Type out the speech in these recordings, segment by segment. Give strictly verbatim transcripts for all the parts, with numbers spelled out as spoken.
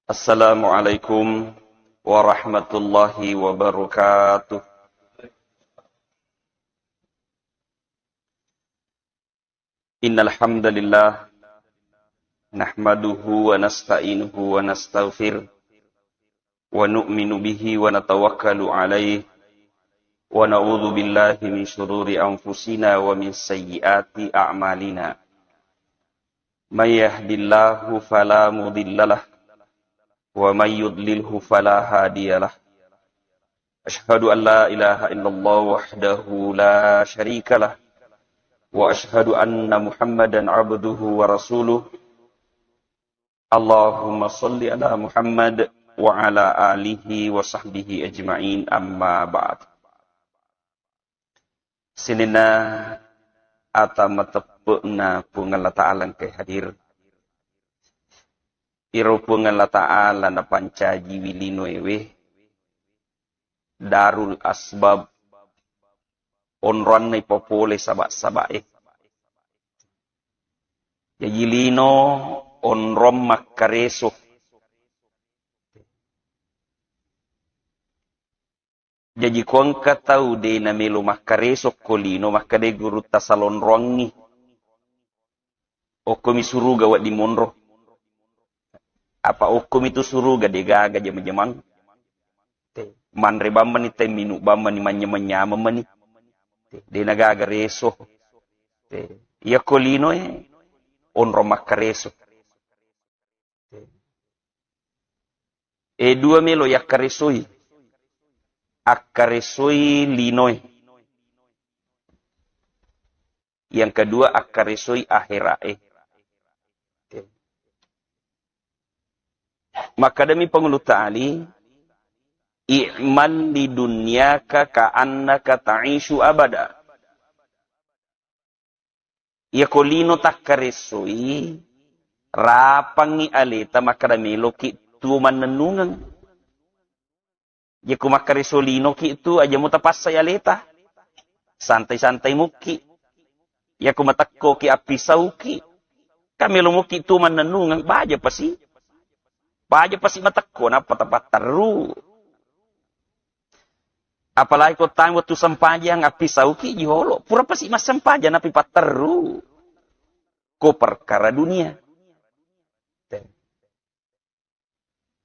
Assalamualaikum warahmatullahi wabarakatuh. Innal hamdalillah, nahmaduhu wa nasta'inuhu wa nastaghfiruh, wa nu'minu bihi wa natawakkalu alaih, wa na'udzu billahi min syururi anfusina wa min sayyiati a'malina. May yahdillahu fala mudhillalah, wa may yudlilhu fala hadiyalah. Asyhadu an la ilaha illallah wahdahu la syarikalah, wa asyhadu anna Muhammadan abduhu wa rasuluh. Allahumma shalli ala Muhammad wa ala alihi wa sahbihi ajma'in, amma ba'd. Sininna ata mateppe'na Puang Allah Ta'ala engkae hadir. Iro Puang Allah Ta'ala napancajiwi linoewe, darul asbab, onroanna ipapole saba-sabae. Jaji lino onrong makkareso. Jaji ko engka tau de namelo makkareso ko lino, makkeda gurutta salonroangngi. Okkomi suruga wedding monro. Apa okkomi tu suruga de gaga jama-jamang. Te. Manre bammani te, minu bammani, manyameng-nyameng mani. Te. De nagaga reso. Te. Iya ko linoe onrong makkareso. E, dua melo yakkaresoi. Akkaresoi linoe. Yang kedua, akkaresoi akherae. Makkadami Pangulu Tali, "I'mal li dunyaka ka'annaka ta'isyu abada." Iyako lino takkaressoi, rapangngi aleta makkada meloki tuo mannennungeng. Iyako makkaresso linoki tu, aja mutapassai aleta. Santai-santai mukki. Iyako matekkoki, appisauki, kan melo mukki tuo mannennungeng, baja pasi. Baja pasi matekko, nappa tapatterru. Apalagi ko tang wettu sempajang, appisauki jiholo. Pura pasi massempajang, napi patterru. Ko perkara dunia.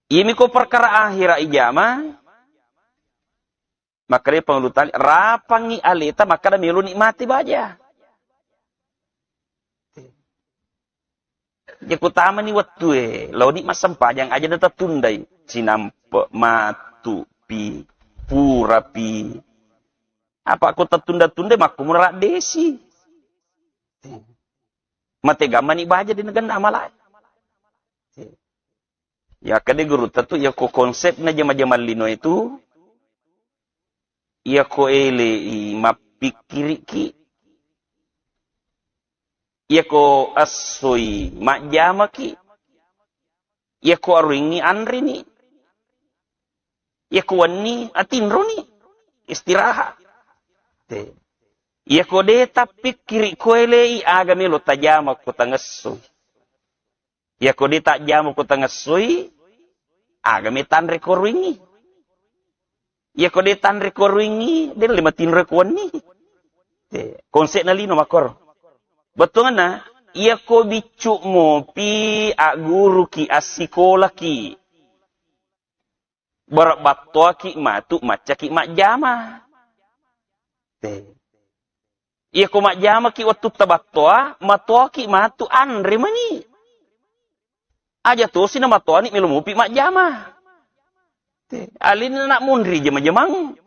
Iyami ko perkara akhira ijama, makkeda Pangulu Tali, rapangngi aleta, makkeda melo nikmati baja. Jekko tamani wettue, laoni massempajang, aja natatundai. Sinampe, matu pi, pura pi. Apa ko tatunda-tunda, makkumura desi. Mate gammani baja di negara amalae. Ya, kade guru, tentu ya ko konsepna jama-jama lino itu, iyako elei mappikkiriki, iyako essoi majjamaki, iyako aruingngi anrini, iyako wenni atinroni, istirahat. Te. Iyako de tappikkiri ko elei, aga melo tajama ko tangessoi. Iyako de tajjama ko tangessoi, aga me tanre ko ruingngi. Iyako de tanre ko ruingngi, de le matinro ko wenni. Te, konsepna lino makkoro. Bettuanna, iyako biccu mopi, agguruki, assikolaki, bara battoaki matu, maccaki majjama. Te. Iyako majjamaki wettutta battoa, matoaki matu, anre mani. Aja tosi na matoani melo mupi majjama. Te, alinna nak munri jama-jamang.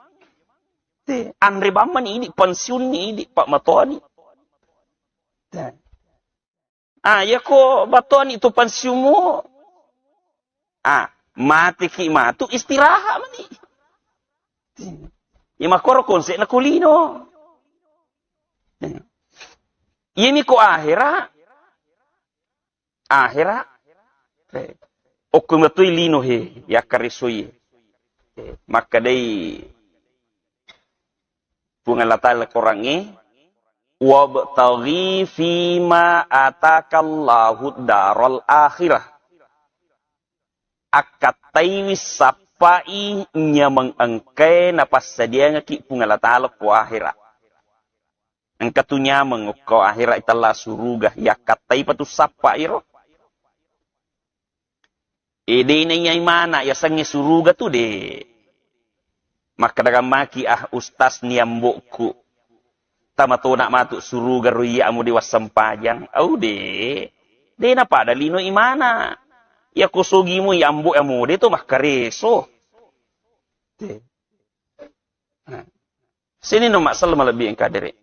Te, anre bammani idi, pensiunni idi, pak matoani. Te. Ah, iyako battoani tu pensiunmu, ah, mateki matu, istirahat mani. Iya makkoro konsepna ko lino. Iyami ko akhira, akhira, eh, okko matoi lino he, yakkaresoi. Eh, makkedai Puang Allah Ta'ala Korangnge, "Wabtaghi fima atakallahu daral akhirah." akkattaiwi sappai nyameng engkae napassadiangaki Puang Allah Ta'ala ko ahera. Engka tu nyameng okko ahera itella suruga, yakkattai patu sappa iro. E, de' naiya imana, yasengnge suruga tu de'. Makkeda gammaki, ah, ustaz ni ambo'ku. Tamatona matu suruga ro iya amo de' wassempajang. Au de'. De' napada lino imana. Iya ko sogi mu iya ambo' amo de' to makkareso. De'. Nah. Sini no masalah malebbi engka dere.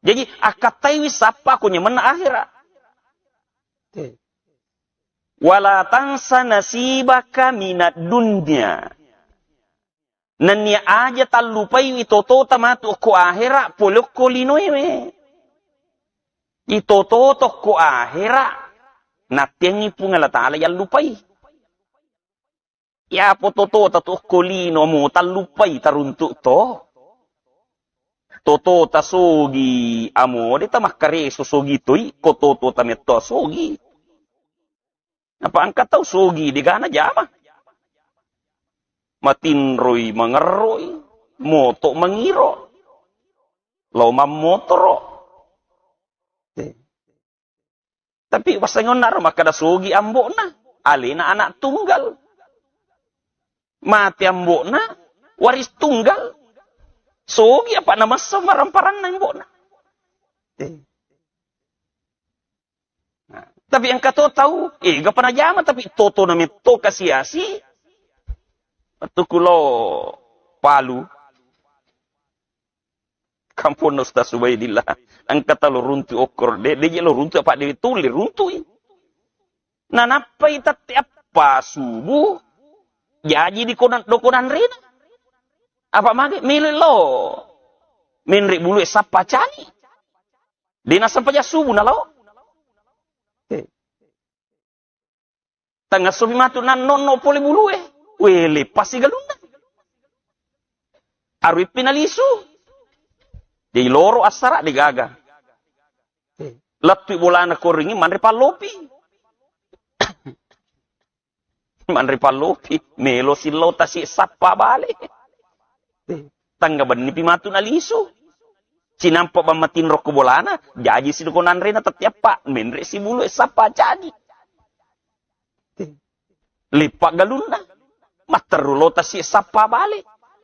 Jadi, akkattaiwi sappa ko nyamenna ahera. Wala tansa nasibaka minad dunya. Nennia aja tallupaiwi totota matu okko ahera, pole okko linoewe. Itototo okko ahera, nattiangngi Puang Allah Ta'ala yallupai. Yapo totota tu okko lino mo talluppai taruntu to. Totota sogi amo de' tamakkareso sogi toi, ko totota metto sogi. Apa engka tau sogi de' gaga najama. Matinroi, mangerroi, moto mangiro. Lao mammotoro. Eh. Tapi wasengonna ro makkeda sogi ambo'na, alena anak tunggal. Mate ambo'na, waris tunggal. Sogi apa namassa maramparanna ambo'na. Eh. Nah, tapi engka to tau, eh, gapa najama, tapi toto na metto kasi-asi. Wettu kulo Palu. Kamponna Ustaz Ubaidillah. Engka talo runtu okkoro. De, de je lo runtu apa de tuli runtui. Nanappai tette appa subuh. Jaji di kona, do kona anrena. Apa mage melo lo. Menre bulu e sappa cani. De nasempaja subuh nalo. Eh. Tangassopi matu nannonno pole bulue. We, leppasi galunna. Aruippi nalisu. Jadi loro assara de gaga. Lettui bolana koringi manre pallopi. Manre pallopi, melo sillau tasi sappa bale. Tangga bennipi matu nalisu. Cinampa bang matinro ko bolana, jaji sidoko nanrena tette appa, menre sibulu e sappa cani. Lippa galunna. Matteru lo tasi sappa bale.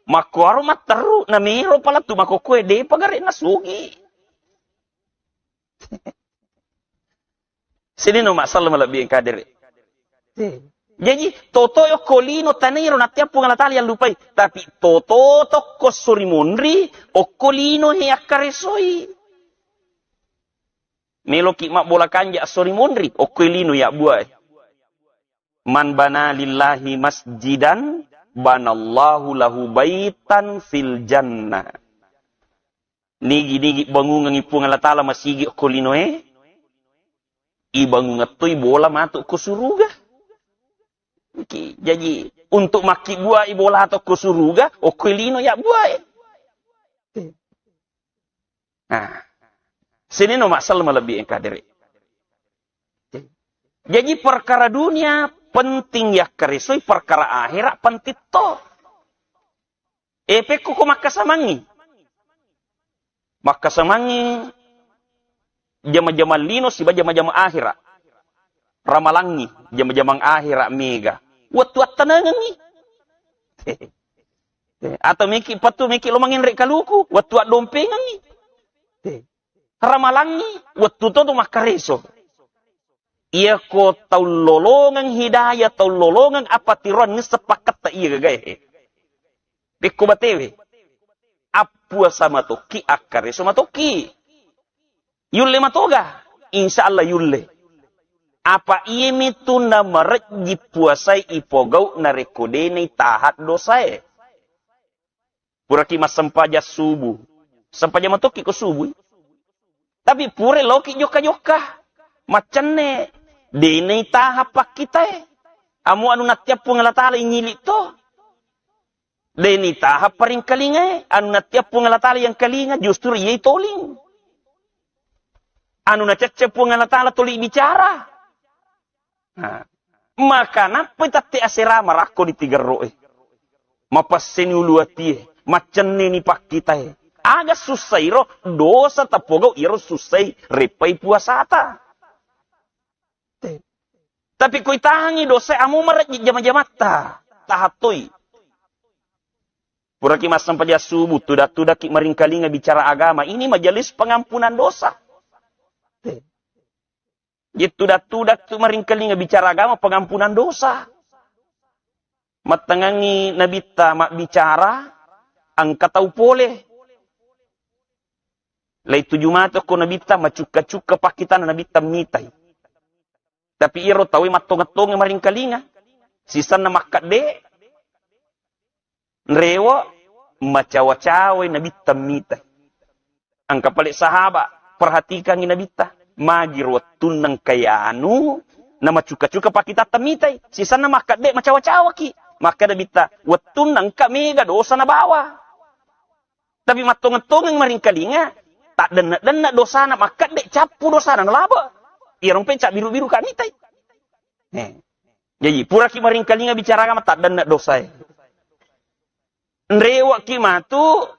Makkuaro matteru, namero palettu makokkoe, depa gare nasugi. Sini no masalah malebbi engka dere. Eh. Jaji, toto okko lino tanairo nattiappung Allah Ta'ala yallupai. Tapi toto tokko sori monri, okko lino he akkaresoi. Meloki mabbola kanja sori monri, okko lino ya buai. Man bana lillahi masjidan, banallahu lahu baitan fil jannah. Nigi-nigi bangungengngi Puang Allah Ta'ala masigi okko linoe, ibangungeng toi bola matu ko suruga. Oke, jaji untuk makkibbuai bola to ko suruga, okko lino ya buae. Nah, sini no masalah malebbi engka dere. Jaji perkara dunia penting yakkaresoi, perkara akhirat penting to. E, pekko ko makkasamangngi. Makkasamangngi jama-jamang lino siba jama-jamang akhirat. Ramalangngi jama-jamang akhirat mega. Wettu attanengengngi. Atau meki pattu meki lo mangenre kaluku, wettu addompengengngi. Ramalangngi, wettu to tu makkareso. Iyako tau lolongeng hidayah, tau lolongeng apatiroang nisseng pakketta iya gagae. Pekko batewe. Appuasa matokki, akkareso matokki. Yulle matoga? Insya Allah yulle. Apa iyemitu namarejji puasai ipogau narekko denai tahat dosae. Puraki massempajang subuh. Sempajang matokki ko subuh. Tapi pura loki jokka-jokka. Maccenne. Denai taha pakkitae. Amo anu nattiappung Allah Ta'ala inyilik to. Denai taha paringkalingae. Anu nattiappung Allah Ta'ala yang kalinga justru iyai toling. Anu nacacce Puang Allah Ta'ala toli bicara. Nah, Maka nappai tette asera marakko di tigerro'e. Mapesseni ulu atie, maccenneni pakkitae. Aga sussairo, dosa tapogau iro sussai reppai puasata. Te. Tapi ko itahangi dosa, amo marejji jama-jamatta. Tahattoi. Puraki massempajang subuh, tudak-tudakki maringkalinga bicara agama. Ini majelis pengampunan dosa. Te. Jettudak-tudaktu maringkalinga bicara agama, pengampunan dosa. Mattengangi Nabitta mabbicara, engka tau pole. Laituju matu ko Nabitta, macukka-cukka pakkitana Nabitta mitai. Tapi iyaro tauwe mattongeng-tongeng maringkalinga. Sisenna makkedde, nrewo, macawa-cawai Nabitta mitai. Engka pale sahaba, perhatikangi Nabitta. Magi ro wettunna engka yanu, na macuka-cuka pakkitatta mitai. Sisenna makkedde macawa-cawaki. Makkeda Nabitta, wettunna engka mega dosa nabawa. Tapi mattongeng-tongeng maringkalinga, taddenna-denna dosana, makkedde cappu dosana nalabo. Iyaro mpe cabbiru-biru ka mitai. Eh. Jaji, puraki maringkalinga bicara agama, taddenna dosae. Nrewakki matu,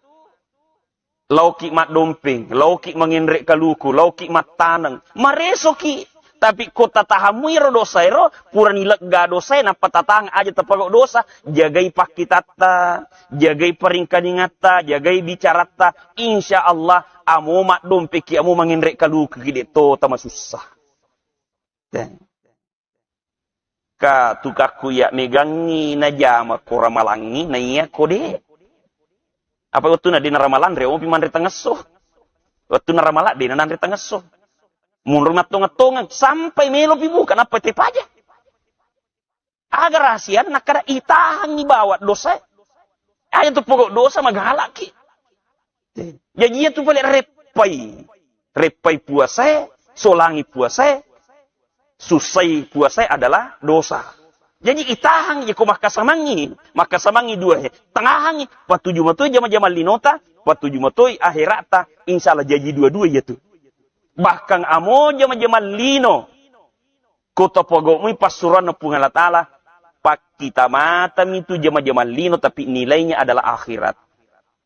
laoki maddompeng, laoki mangenre kaluku, laoki mattaneng, maresoki. Tapi ko tatahammu iro dosaero, purani lega dosae, nappa tatang aja tapagau dosa, jagai pakkitatta, jagai paringkalingatta, jagai bicaratta, insya Allah, amo maddompeki, amo mangenre kalukuki, de to tamasussa. Te. Ka tukakku iya megangngi najama ko ramalangngi, na iya ko de. Apa wettunna de naramalang, rewopi manre tangesso. Wettunna ramalang, de nanre tangesso. Munro mattonga-tonga, sampai melopi buka, nappa tepaja. Aga rahasianna, kada itahangi bawa dosa. Aja tu pogok dosa magalaki. Jaji iya tu pale reppai. Reppai puasae, solangi puasae, sussai puasae adalah dosa. Jaji itahang je ko makkasamangi, makkasamangi dua he. Tangahangi, patuju matoi jama-jama linota, patuju matoi akherata, insya Allah jaji dua-dua iya tu. Bahkan amo jama-jama lino, ko tapogokmui passuroanna Puang Allah Ta'ala, pakkita matami tu jama-jama lino, tapi nilainya adalah akhirat.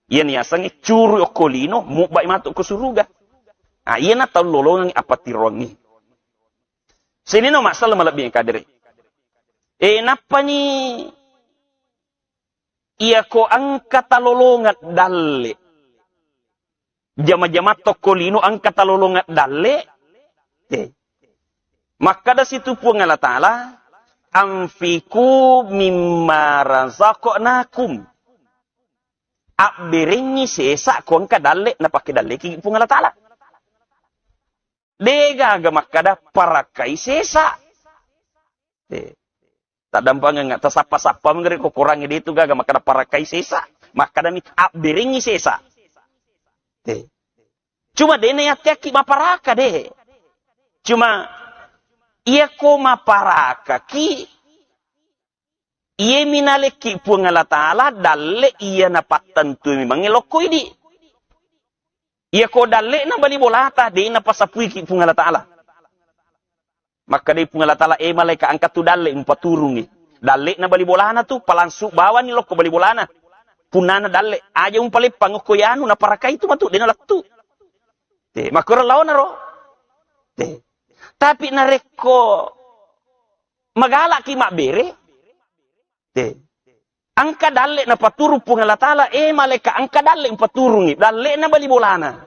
Iyani yasengnge curu okko lino, mubbai matu ko suruga. Ah, iyana tau lolongengngi apa tiroangngi. Sinino masalah malebbi kadere. Eh, nappani iya ko engka talolongeng dalle. Jama-jama tokko lino engka talolongeng dalle. Eh. Makkada situ Puang Allah Ta'ala, "Anfiqu mimma razaqnakum." Abberengngi sesa ko engka dalle, napake dalleki Puang Allah Ta'ala. De gaga makkada parakai sesa. Eh. Taddampengeng, tasappa-sappa mengeri ko korangnge de tu gaga makkada parakai sesa. Makkadami abberengngi sesa. Eh. Cuma de na yatteakki maparaka de. Cuma iya ko maparakaki, iye minalekki Puang Allah Ta'ala dalle iya napattentui memangnge lokko idi. Iya ko dalle na bali bolata, de napasapuiki Puang Allah Ta'ala. Makkadai Puang Allah Ta'ala, "Eh, malaika, engka tu dalle mupaturungi." Dalle na bali bolana tu, palangsu bawani lokko bali bolana. Punnana dalle, aja umpaleppang okko yanu, naparakai tu matu, de nalettu. Te, makkoro laona ro. Te. Tapi narekko magalaki mabbere, te. Engka dalle napaturu Puang Allah Ta'ala, eh, malaika, engka dalle mupaturungi, dalle na bali bolana.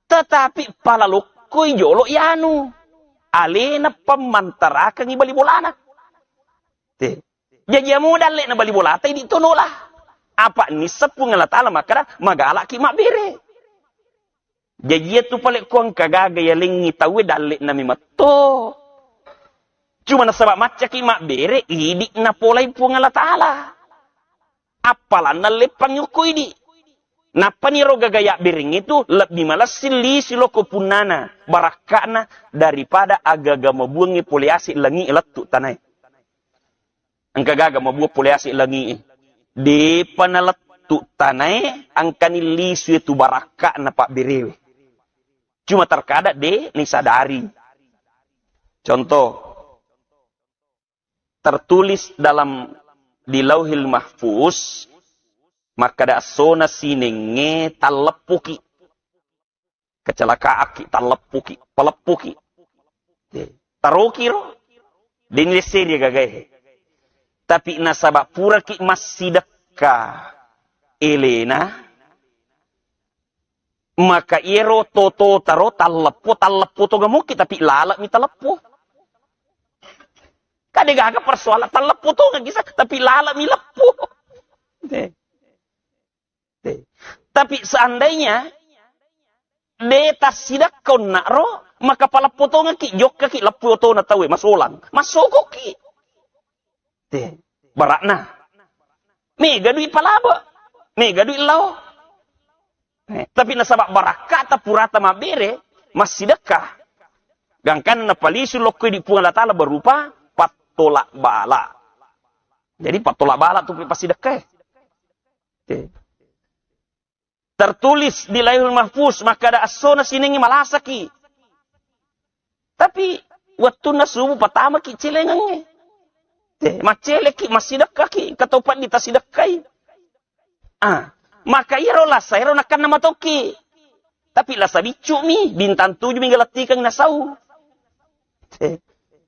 Tetapi pala lokkoi jolo yanu, alena pammantarakangi bali bolana. Te. Jaji amo dalle na bali bolata idi tonola. Apa nisseng Puang Allah Ta'ala makkada magalaki mabbere. Jaji iya tu pale ko engka gaga yalengngi tauwe dalle na memetto. Cuma nasaba maccaki mabbere, idi napolai Puang Allah Ta'ala. Appalanna leppang yukko idi. Nappani ro gaga yabbereng itu lebbi malessi lisu lokko punnana, barakka'na daripada agaga mabuangnge pole ase langi lettu tanae. Engka gaga mabuang pole ase langi e. Depa nalettu tanae, engkani lisu e tu barakka'na pabberewe. Cuma terkadang de nisadari. Contoh, tertulis dalam di Lauhil Mahfuz, makkada essona sinengnge talleppuki. Kecelakaanki, talleppuki, paleppuki. Eh, taroki ro. Deni lesseri gagae. Tapi nasaba puraki massidekka elena, maka iyaro toto taro talleppo, talleppo to gamuki, tapi lalami taleppo. Kade gaga persoalan talleppo to gagisa, tapi lalami leppo. Eh. Te. Tapi seandainya de tassidekka onnaro, maka paleppotongekki, jokkaki leppu otona tauwe, masolang, massokoki. Te. Barakna. Mega dui palabe, mega dui lao. Eh, tapi nasaba barakkata purata mabbere, massidekka. Gangkanna napalisu lokko di Puang Allah Taala berupa pattolak bala. Jadi pattolak bala tu passidekka. Oke. Tertulis di Lauhul Mahfuz, makkada essona sinengnge malasaki. Tapi wettunna subuh patamaki celengengnge. Te, macceleki, massidekkaki, katopang ditassidekkai. Ah, maka iyaro lasa ero nakanna matokki. Tapi lasa biccu mi, bintang tujuh mi galattikeng nasau. Te.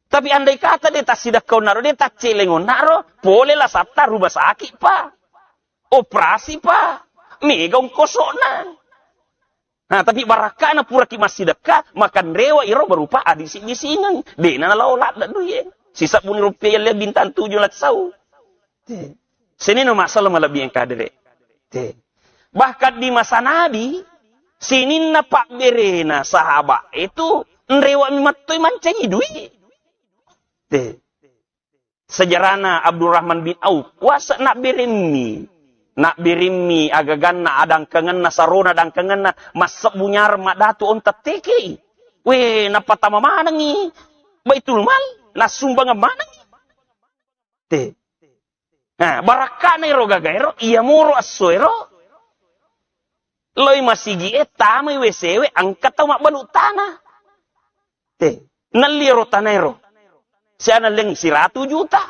Tapi andai kata de tassidekka onnaro, de tacceleng onnaro, pole lasatta rumah sakit, Pak. Operasi, Pak. Mega ongkosokna. Nah, tapi barakkana puraki massidekka, makanrewa iro berupa adisi-disingeng. Dena nalao ladda duie. Sisebbuni rupiah yalle bintang tujuh latsau. Te. Senino masalah malebbi engka dere. Te. Bahkan di masa Nabi, sininna pabberena sahabat itu nrewa mi mattoi mancaji dui. Te. Sejarana Abdurrahman bin Auf, wasa nabberemmi. Nabberemmi agaganna, adangkangenna, sarona adangkangenna, massebbu nyareng maddatu onta tekei. We, napatama manengi Baitul Mal, nassumbangeng manengi. Te. Nah, barakkana ero gagaero, iya moro esso ero, loi masigi e, tamai W C we, engka tau mabbalu tana. Te, nelli ero tanaero. Siana leng siratu juta.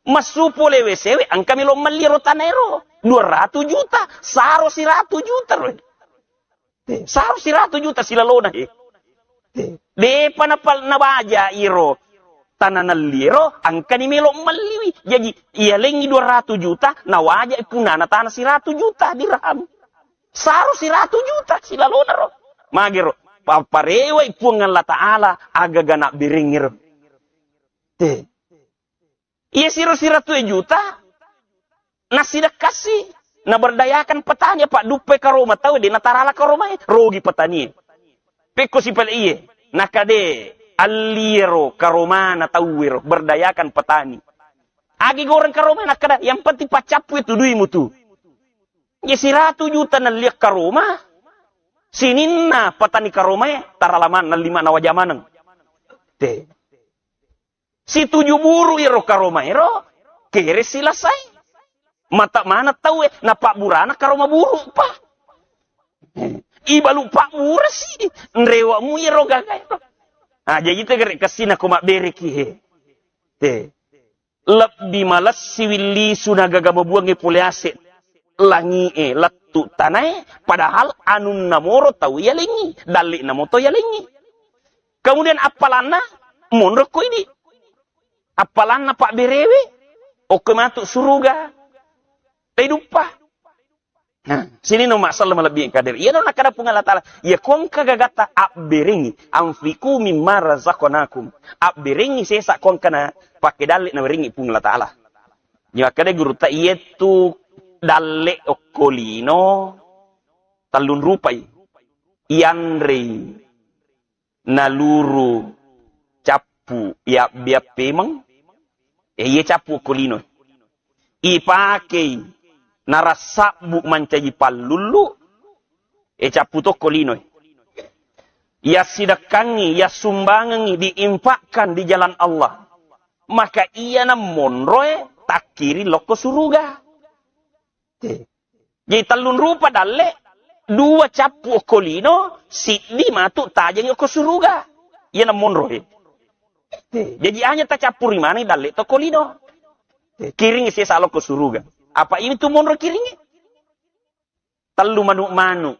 Massu pole W C we, engka melo melli ero tanaero. Dua ratu juta, saro siratu juta ro. Te, saro siratu juta silalona, he. Te, depa napal-, nabaja iro tana nelli ero, engkani melo melliwi. Jaji, iya lengi dua ratu juta, nawaja punana tana siratu juta dirham. Saro siratu juta silalona ro. Magero, paparewai Puang Allah Ta'ala agaga nabberengngero. Te. Iya siro siratu juta, nasidekkasi, naberdayakan petani, apa duppai karoma tau, de natarala karomae, rogi petani. Pekko sipale iye, nakade alliero karomana tauwero, berdayakan petani. Agi goreng karoma, nakada, yang penting paccappu itu duimu tu. Ye siratu juta nalliak karoma, sininna petani karomae, taralaman, nallima nawaja maneng. Te. Situju buru iyaro karomaero, kere silasai. Mata mana tauwe, napabburana karoma buru, pa. Ibalu pabbura si, nrewa mu iyaro gagaero. Ah, jaji tegere kessina ko mabbereki, he. Te. Lebbi malessi willisu nagaga mabuangnge pole ase langi'e lettu tanae, padahal anunna moro tau yalengngi, dalle'na moto yalengngi. Kemudian appalanna monro ko idi. Appalanna pabberewe, okko matu suruga. Taiduppa. Nah, sini no masalah malebbi engka dere. Iyano nakkada Puang Allah Ta'ala, iya ko engka gagatta abberengi, anfiqu mimma razaqnakum. Abberengi sesa ko engka na pake dalle nawerengi Puang Allah Ta'ala. Iya makkada gurutta, iyettu dalle okko lino tellung rupai. Iyanrei naluru cappu yabbiappemeng, e, iye cappu okko linoe. Ipakei narassabbu mancaji pallullu, e, cappu tokko linoe. Yassidekkangngi, yassumbangengngi, diinfakkan di jalan Allah. Maka iyana monroe takkiri lokko suruga. Te. Jadi tellung rupa dalle, dua cappu okko lino, siddi matu tajengi okko suruga. Iyana monroe. Jadi hanya tacappuri maneng dalle to ko lino. Kiring sesa lokko suruga. Apa ini tu monro kiring? Tellu manu-manu.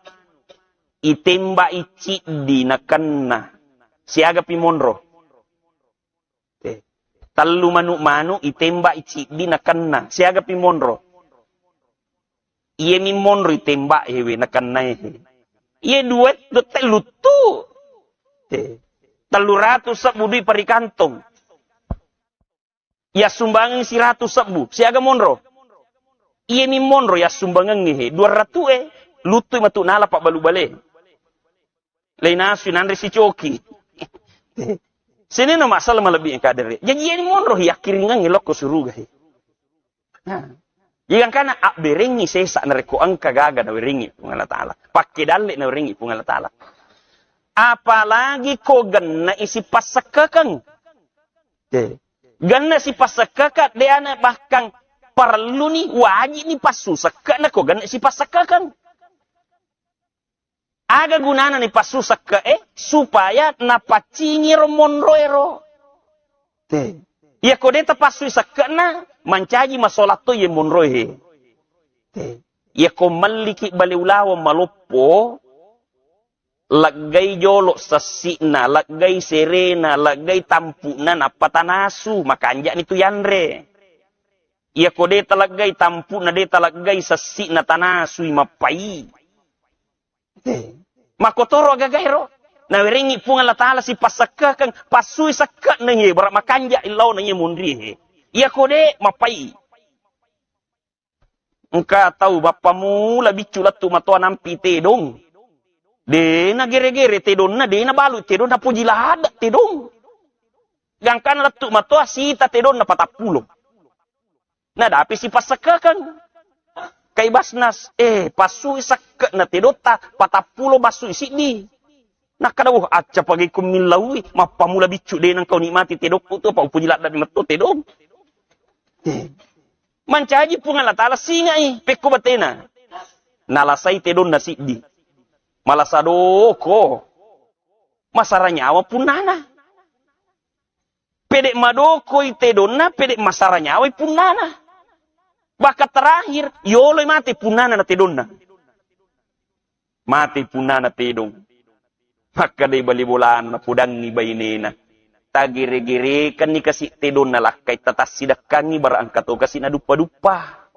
Itembak iciddi nakenna. Siaga pi monro? Eh, tellu manu-manu itembak iciddi nakenna. Siaga pi monro? Iye mi monro itembak ewe nakenna ehe. Iye dua dotte luttu. Eh, tellu ratu sebbu dui parikantong. Yassumbangeng siratu sebbu, siaga monro? Iye mi monro yassumbangengnge he, dua ratu e, luttui matu nala pabbalu bale. Lei nasu nanre sicoki. Senena masalah malebbi engka dere. Jadi iye ni monro yakkiringengnge lokko suruga he. Nah. Jadi engkana abberengngi sesa narekko engka gaga nawerengngi Puang Allah Taala. Pakke dalle nawerengngi Puang Allah Taala. Apalagi ko genna isi passekkekeng. Eh. Genna sipassekkeke, de ana bahkan parelluni, wajibni passu sekkena ko genna sipassekkekeng. Aga gunana ni passu sekke e? Supaya napaccingi ro monro ero. Eh. Iya ko de tapassui sekkena, mancaji masolatto iye monro e. Eh. Iya ko melliki bale ulaweng maloppo, leggai jolo sessi'na, leggai serena, leggai tampu'na, nappa tanasu, makanja'ni tu yanre. Iya ko de taleggai tampu'na, de taleggai sessi'na, tanasui mappai. Eh, makotoro agagaero. Nawerengngi Puang Allah Taala sipassekkekeng, passui sekke'na iye, bara makanja' illaona iye monri he. Iya ko de, mappai. Engka tau bappa mula biccu lettu matoa nampi tedong. De nagere-gere tedonna, de nabalu tedong, napoji ladde tedong. Gangkana lettu matoa sita tedonna patappulo. Nadapi sipassekkekeng. Kai Basnas, eh, passui sekke'na tedotta, patappulo passui siddi. Nakkada, "Wah, acca pagaikku millaui, mappamula biccu de nengka unikmati tedokku tu, apa upoji ladde metto tedong." Eh. Mancaji Puang Allah Taala singai pekko batena. Nalasai tedonna siddi. Malasa doko. Masara nyawa punnana. Pede madokoi tedonna, pede masara nyawai punnana. Bahkan terakhir, yoloi mate punnana na tedonna. Mate punnana tedong. Makkadai bali bolana, napodangngi bainena. Tagere-gerekanni kasi tedonna lakkai, tatassidekkangngi bara engka to kasi naduppa-duppa.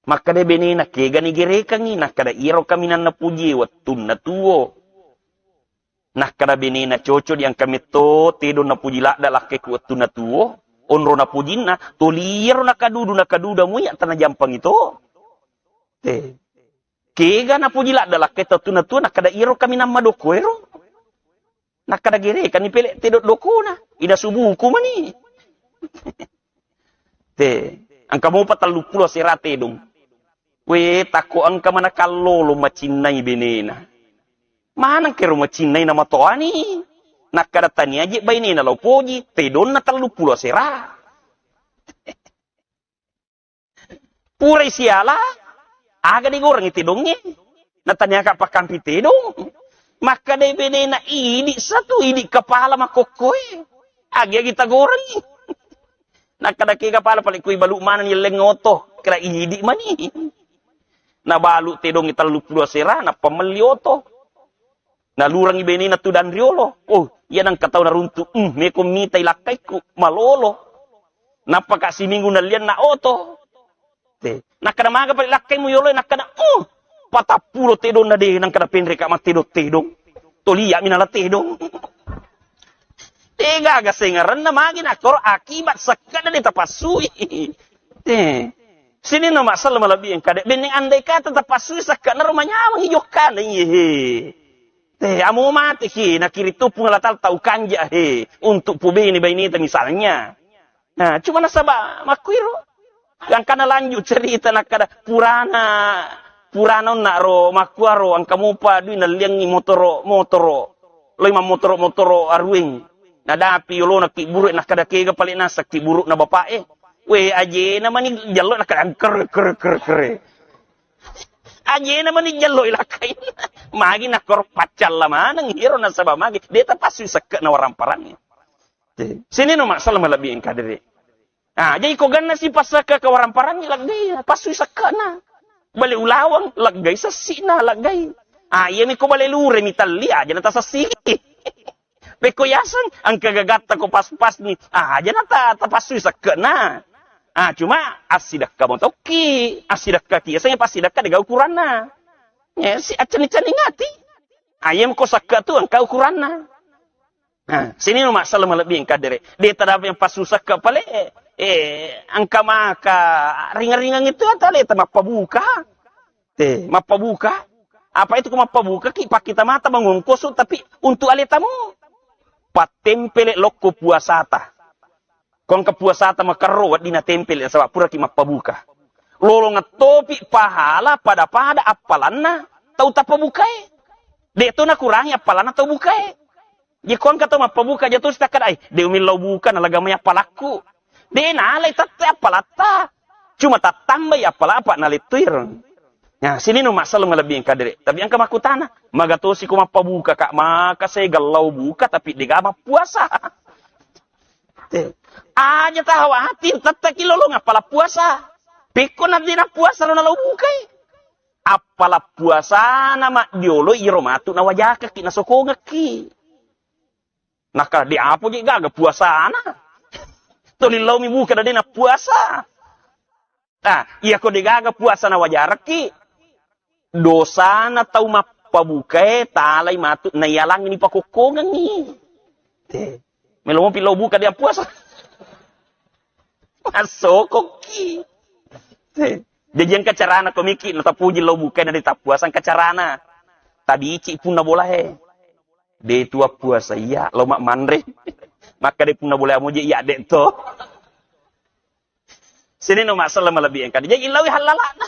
Makkada benena, "Kegani gerekangngi?" Nakkada, "Iyaro kaminang napojie wettunna tuo." Nakkada benena, "Cocok di engka metto tedong napoji ladde lakkai ku wettunna tuo, onro napojinna, toli iyaro nakadudu, nakaduda muya tana jampangi to." Eh. Kega napoji ladde lakkai to wettunna tuo, nakkada, "Iyaro kaminang madoko ero." Nakkada gerekanni pele tedong dokona. Ida subuku mani. Te, engka mopa telluppulo asera tedong. We, takko engka mana kallolo macinnai benena. Maneng kero macinnai namatoani. Nakkada tania je bainena lao poji, tedonna telluppulo asera. Purai siala, aga digorengngi tedongnge. Nataniaka pakkampi tedong. Makkadai benena, "Idi satu, idi kepala makokkoe. Agi-agi tagorengngi." Nakkada ke kepala paling kui balu maneng yelleng oto. Kira idi mani. Nabalu tedongnge telluppulo asera, nappa melli oto. Nalurangi benena tudang riolo. Oh, iya nengka tau naruntu. Hmm, meko mitai lakkaiku, malolo. Nappaka siminggu nallianna oto. Te. Nakkada maga pale lakkaimu yolo, nakkada, uh, patappulo tedonna de, nangkada penreka mattedong-tedong. Tolia minala tedong. Tega gasengarenna magi nakkoro akibat sekke'na de tapassui. Te. Sininna masalah malebbi engkade. Benneng andai kata tapassui sekke'na ro manyameng jokkana iye he. Te, amo mate ki, nakirittu Puang Allah Taala tau kanja he, untuk pubene baineta misalnya. Nah, cuma nasaba makkuiro. Gangkana lanjut cerita nakkada purana, purana onna ro makkuaro engka mopa dui nalliangi motoro, motoro. Loi mammotoro, motoro arueng. Nadapi yolona kibburu nakkada kega pale nasakki burukna bapak e. We ajena mani jallo nakkada kere, kere, kere, kere. Ajena mani jalloi lakkai. Magi nakkoro paccalla maneng iro nasaba magi. De tapassui sekke'na waramparangnge. Sini no masalah malebbi engka dere. Ah, jadi ko ganna si pasakka ke warang parangi laggai, pasui sakkana. Bale ulawang laggai sessi'na laggai. Ah, iya mi ko bale lure mi talli aja na tasessi. Pekko yaseng engka gagatta ko pas-pas ni. Ah, aja na ta tapassui sakkana. Ah, cuma assidekka motokki, assidekka ki yaseng passidekka dega ukuranna. Ya, si accening-cening ati. Ah, iya mi ko sakka tu engka ukuranna. Nah, sini no masalah malebbi engka dere. De tadapa yang passusakka pale, eh, engka maka ringang-ringang itu atau le mappabuka. Eh, mappabuka. Apa itu ko mappabuka ki pakkita mata mangongkosu tapi untuk aletamu. Pattempele lokko puasata. Ko engka puasata makerro wedding natempele nasaba puraki mappabuka. Lolongeng topi pahala pada-pada appalanna tau tappabukae. De to nakurangi appalanna tau bukae. Jadi ko engka tau mappabuka aja to sitakkada, "Ai, de umillau buka nalaga mai appalakku." De nalai tette appalatta. Cuma tattambai appala apa nalettuiro. Nah, sini no masalah malebbi engka dere. Tapi engka makkutana, maga tosi ko mappabuka kak, maka saya gallau buka tapi dega mappuasa. Te. Aja tahawa hati tette ki lolong appala puasa. Pekko na dena puasa lo nalau bukai. Appala puasana maddiolo iro matu nawajakaki nasokongekki. Naka de apo je gaga puasana. Tolillau mi buka dade na puasa. Ah, iya ko de gaga puasa nawajarekki. Dosana tau mappabukae talai matu naiyalangi ni pakokkongengi. Te. Melo mopi lao buka dia puasa. Masokokki. Te. Jadi engka carana ko miki natapuji lao buka na ditappuasa engka carana. Tabici punna bolae. De tua puasa iya lao mak manre. Maka de punna bolae moje iya de to. Sini no masalah malebbi engka. Jadi ilawi halalana.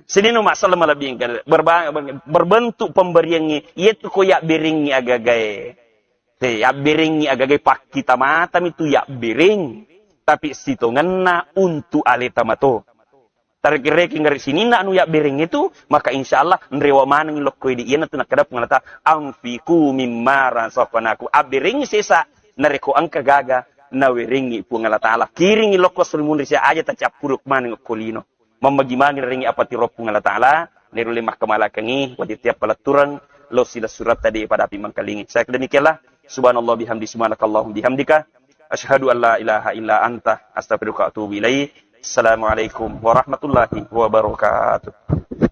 Sini no masalah malebbi engka. Berba-, berbentuk pemberiannya. Iya tu ko ya beringi agagae. Te, yabberengngi agagai pakkita matami tu yabbereng, tapi sitongenna untu aleta mato. Tarekeng-rekeng gare sininna anu yabbereng itu, maka insya Allah nrewa manengngi lokko idi. Iyanatu nakkeda Puang Allah Ta'ala, "Anfiqu mimma razaqnakum." Abberengngi sesa narekko engka gaga nawerengngi Puang Allah Ta'ala. Kiringngi lokko suli munri sia aja tacappuruk maneng okko lino. Mammagi-magi narengngi apa tiro Puang Allah Ta'ala, nairulle makkamalakengngi, wajib tiap palettureng, lo silessuretta de pada api mangkalingi. Saya demikianlah, subhanallah bihamdi, subhanakallahum bihamdika, asyhadu an la ilaha illa anta, astaghfiruka wa atubu ilaik. Assalamualaikum warahmatullahi wabarakatuh.